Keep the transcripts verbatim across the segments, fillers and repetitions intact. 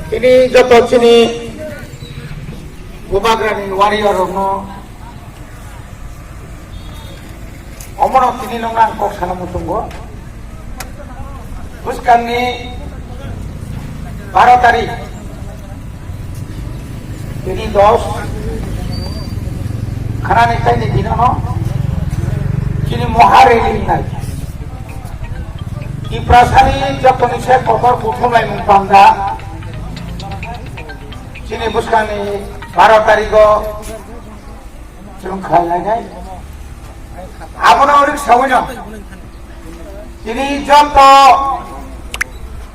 Tini joto chini Bubagrani warrior rokno omono tini nokna ang kok sana muchungo. Bwskangni baro tarik, tini dos, khanani taini dinono chini moha rally wngnai. Tiprasani jotoni se kotor kuthumlaimung panda chini bwskangni baro tarigo chwng khlai lainai. Abono orik sawino tini joto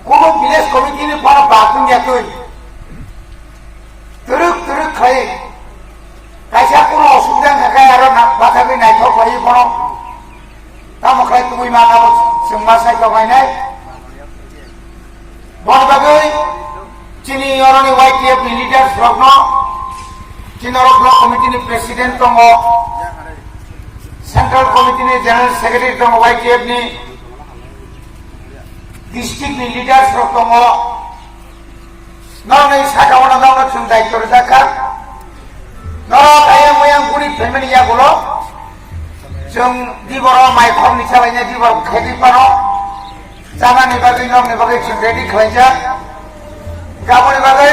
kuno village committee ni bono bakung ya twi twrwk twrwk khlai kaisa kuno osubida wngkha khe aro na-, bathagwi naithok khlai bono tamo khlai tubui ma abo chwng ma sai tong lainai. Boni bagwi chini oroni Y T F ni leaders rokno, chini oro block committee ni president tongo, central committee ni general secretary tongo, Y T F ni district ni leaders rok tongo. Norokni saka o norokno chwng daityo rwjak kha. Norok ayang oyang guri phaimani yagulo chwng diboro mai khorni salaina dibor khaitwi phano. Chanani bagwi nokni bagwi chwng ready khlaijak. Gaboni bagwi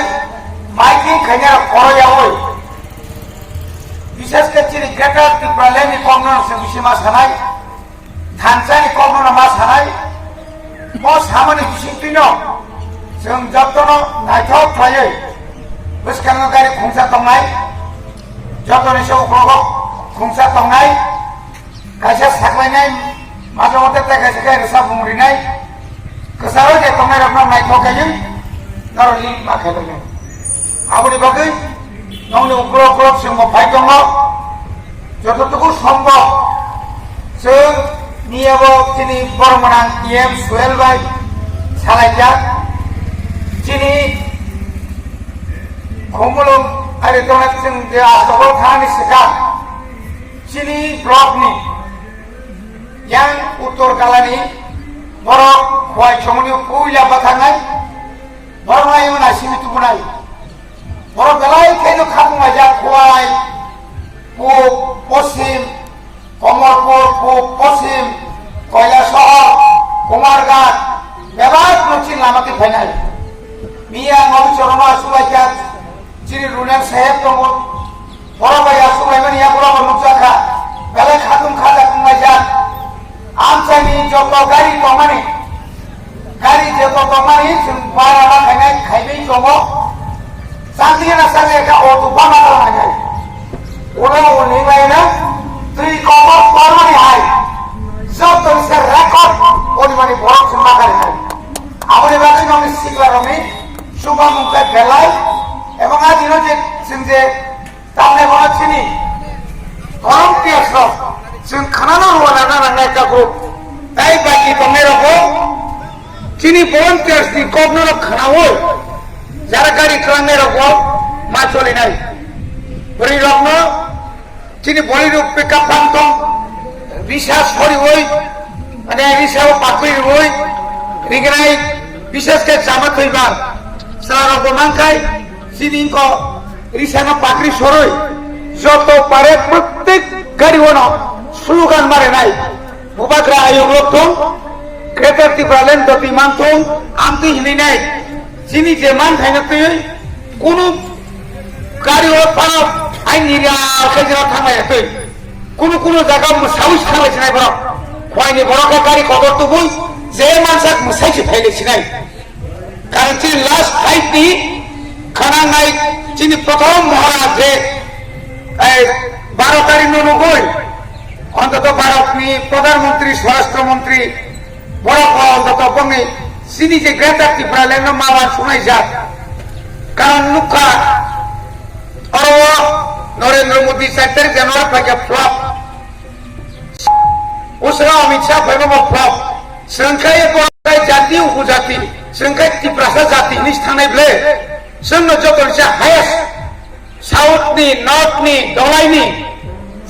miking khainai rok koro yaui. Bishesh khe chini Greater Tipraland ni kokno chwng bisi ma sanai. Thansa ni kokno ma sanai. Mo samani bisingtwino chwng jotono naithok khlaiwi bwskango gari khungsa tongnai. Jotoni se uklogo khungsa tongnai. Kaisa saklainai, maja mote tei kaisa khe rwchapmung rinai, kwcharo je tongnairokno naithok kaiwi norok link ma khe lainai. Aboni bagwi nokni uklok uklok chwngbo phai tongo, jototuku sombo chwng miyabo chini borok mwnang E M Suhel bai salaijak, chini Khumulwng ari tongna chwng je aswk thani swkang. Chini block ni yang uttor galani borok Khowai chongoni puila bwthangnai, borok ayung na simi tubunai. Borok belai kheno khapung laijak Khowai, pub, poschim, Komorpur, pub, poschim, Koilasohor, Kumarghat, bebak no chini lama khe phainai. Miya Nobi Chorono aswk laikha, chini Runel Saheb tongo, borok bai aswk laimani yagulo bo nukjakha, belai khatung khajak wnglaijak. Amchaini joto gari tongmani, gari joto tongmani chwng bara ma khainai khaibai tongo. Chakri na chakri ka auto bana khainai. Ulo uni laina twi kobor kormani hai. Joto se record oni mani borok chwng ma khainai. Aboni bagwi nokni sikla rokni chubamung khe belai. Ebong a dino je chwng je Tamni bono chini volunteers rok chwng khanano rwna nangnai ta group. Tai baki tongnai rogo chini volunteers ni kokno rok khanawi jara gari klangnai rogo ma cholinai. Bwrwi rokno chini bwrwi rok pick up bang tong risa soriwi mane risa o pakwi rwi rignai bises ke chama thwiba sara rok bo mangkai. Chini ko risano pakri soroi joto pare prottek gari ono slogan mare nai. Bubagra ayok lok thung, Greater Tipraland doti man thung, amtwi hinwi nai. Chini je man thaina twi kunu gari o pano aini ria khe jira thangla ya twi. Kunu kunu jaga mwsawi thangla sinai borok. Khwaini borok khe gari kotor tubui je mansak mwsai se phaile sinai. Karon chini last fight ni khana nai chini prothom Maharaj je, ei, baro tarikh no nugui, ontoto Bharat ni Pradhan Mantri, Swarashtra Mantri, borok o ontoto bongni chini je Greater Tipraland no mawan sunai jak. Karon nukha, oro Narendra Modi char tarikh January phaikha flop. Usra Amit Shah phaiba bo flop. Swrwngkhai bo jati upojati, swrwngkhai Tiprasa jati hinwi thangnai ble. Swrwngno joto ni sa highest. South ni, North ni, Dolai ni.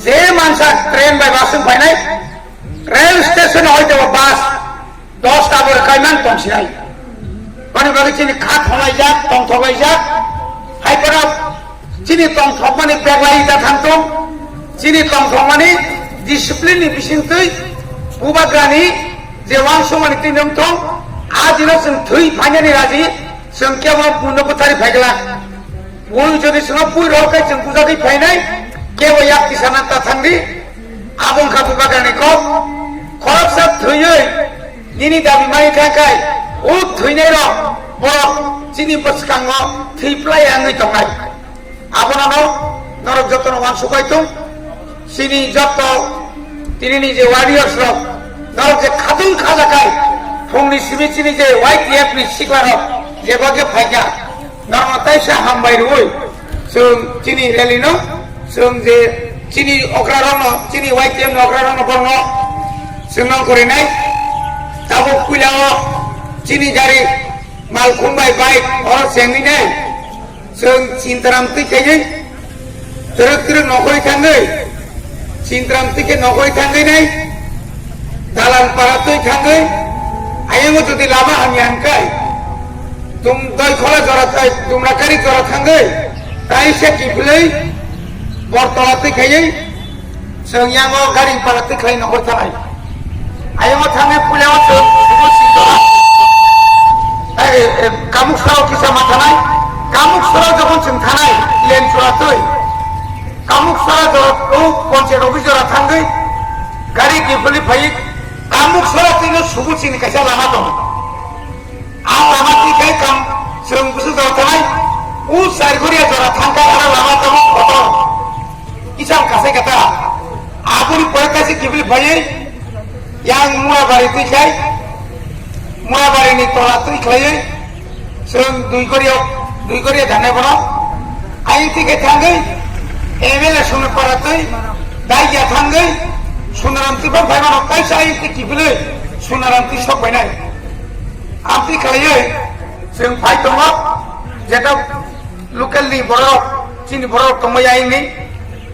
Je mansa train bai bus wng phainai. Rail station hoi tebo bus. Dos ta bo rwkhaimang tongsinai. Ani bagwi chini kha thonglaijak, tongthok laijak. Hai phano chini tongthokmani beglai da thang tong. Chini tongthokmani discipline ni bisingtwi bubagrani je wansukmani twi nung thong. A dino chwng thwi phainani raji, chwng kebo buino bwthari phaikla. Bui jodi chwngno pui rok khe chwng bujagwi phainai, kebo yak tisana ta thangdi. Abo wngkha bubagrani kok. Khoroksa thwiwi nini dabi mani thangkhai, o thwinairok borok chini bwskango thwi plai wngwi tongnai. Abono norok jotono uansukbai tong. Chini joto tinini je warriors rok, norok je khatung khajakai, phungni simi chini je Y T F ni sikla rok jeba khe phaikha, norokno taisa hambai rwui chwng chini rally no, chwng je chini okra rokno, chini Y T F ni okra rokno borokno chwng nang korinai. Tabuk puila o chini gari malkhung bai bike oro chengwi nai. Chwng Chintaram twi khaiwi twrwk twrwk nokoi thangwi, Chintaram twi khe nokoi thangwi nai, Dalan para twi thangwi, ayang o jodi lama hamya hwnkhai, tum doi khola jora thai, tumra kari jora thangwi, tai se kiphilwi, Bortola twi khaiwi, Chwng yango gari para twi khlai nokoi thanai. Ayungo thangwi puila o chwng subu singora. Ai, e, Kamuk sora o kisa ma thanai. Kamuk sora o jokon chwng thanai, Lenchura twi. Kamuk sora jora o ponchayat office jora thangwi gari kiphilwi phaiwi Kamuk sora twi no subu sini kaisa lama tongo. A lama twi khai kam chwng busu jora thanai. U Sairgoria jora thangkha aro lama tongo kotor. Isang kasai kata. Aboni pore kaisa kibili phaiwi yang Muabari twi khai. Muabari ni tola twi khlaiwi. Chwng dui goria, dui goria danai bono. Ayung twi khai thangwi. M L A Sunupara twi. Daiya thangwi. Sunaram twi phai mano kaisa ayung twi kibili. Sunaram twi sok bainai. Amtwi khlaiwi chwng phai tongo, jeta local ni borok, chini borok tongmani ayini,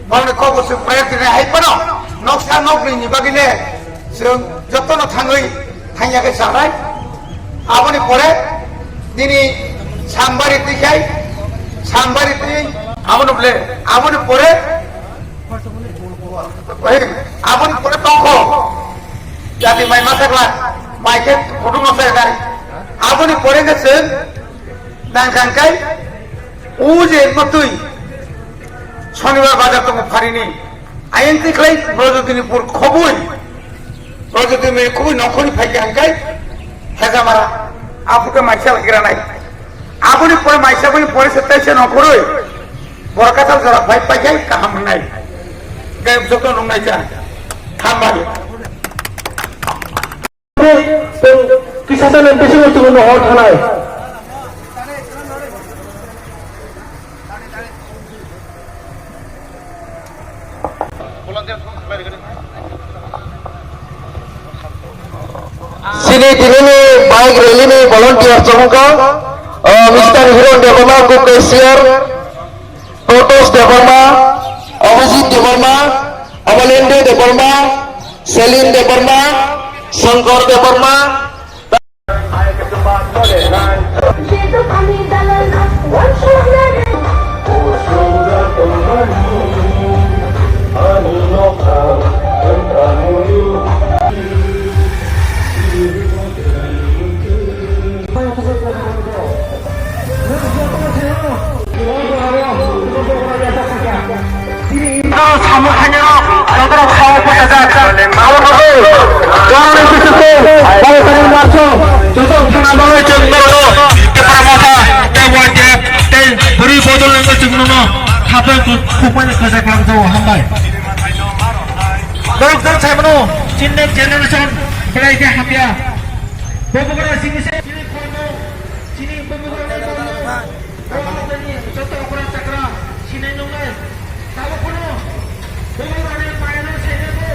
borokni kok bo chwng priority rwnai hai phano noksa nokni ni bagwi le chwng jotono thangwi thangya khe chanai. Aboni pore nini Sambari twi khai, Sambari twi aboni bole, aboni pore Aboni pore tongkho. Jati mai ma sakla, mai khe kutung no sai dai. Aboni pore khe chwng nang kang kai. O je matwi Shonibar bazar tongo pharini. Ayang tikhlai Brojodinipur khoboi. Brojodinipur khoboi nongkhorni phai khe hangkai. Hejamara. Aphuru khe maisa lagi ranai. Aboni pore maisa boni pore se taisa nongkhoroi. Borok katal jora phai paikhe kaham wngnai. Tei joto nungnai cha. Hambai. Kisa sa nem bisi mo tumo hor thanai. Sini tinini bike rally ni volunteer chongkha, uh, Mister Hiron Debbarma, Cook Cashier, Protos Debbarma, Abhijit Debbarma, Amalendra Debbarma, Selin Debbarma, Shankar Debbarma. Samung khainai rok, joto rok sao pochajak. Abo bagwi, borokni bisingtwi, Bharatni marso, joto thana bagwi chwng norokno, tei para motha, tei Y T F, tei bwrwi bodol wngwi chwng nono, khapai kukmani kwchak lang jao, hambai. Borok jang sai mano, chini next generation, belai khe hamya. Bo bugra simi se, chini khormo, chini bo bugra nai khormo. O haphani joto okra chakra sinai nungnai. Tabuk phano bubagrani mayano sainaibo,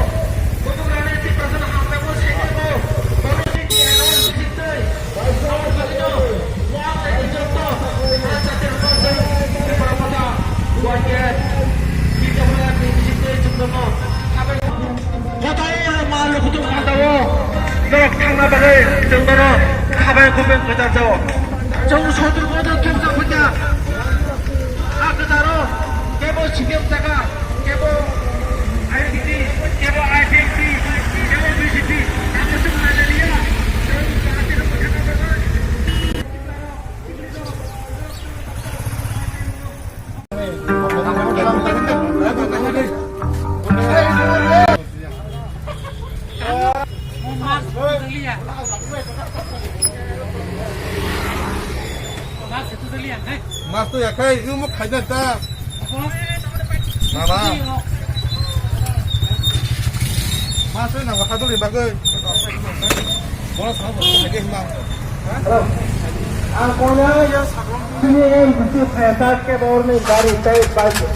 bubagrani tiprasano hamjakbo sainaibo, bono chini eno bisingtwi. Abo bagwino, o haphani joto, o jati rokno chwng Tipra Motha, Y T F, Tipra Motha ni bisingtwi chwng bono khabai. Kotor ma lukutung pantao, norok thangna bagwi chwng bono khabai khumbai kwchajao. Chwng sotro bodo thumsa phaikha. A kwcharo kebo C P M jaga, kebo I P P, kebo I P F T, kebo B J P, abo chwng nailaiya. Chwng jati rok kwthang bagwi. Mas tu ya kai, iu muk khaida ta. Mama. Mas tu nang hadul ni bagwi. Bola sa bola lagi hima. Ang kono ini yang butuh khaida ke bor ni gari tai bike.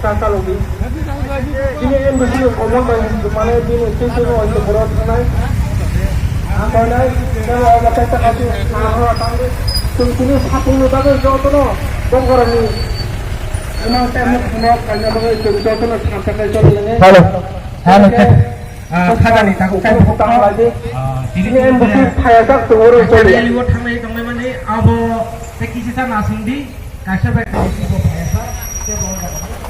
Tata logi. Ini yang butuh omong bai mane ini sisi mo itu borok nai. Ang kono ini kalau ada kata kata nah tanggu. Tung sini sapung ni bagwi jotono bongkorani. Emang temu kuno kanya bagwi tung jotono sampai kai choli ini. Halo. Halo. Ah, khajani takhuk takhuk tang lagi. Ah, ini yang butuh khaida tuh orang choli. Yang liwat thangnai tongmani abo teki sisa nasing di. Kaisa bai kaisa bo phai sa, tei bo jaga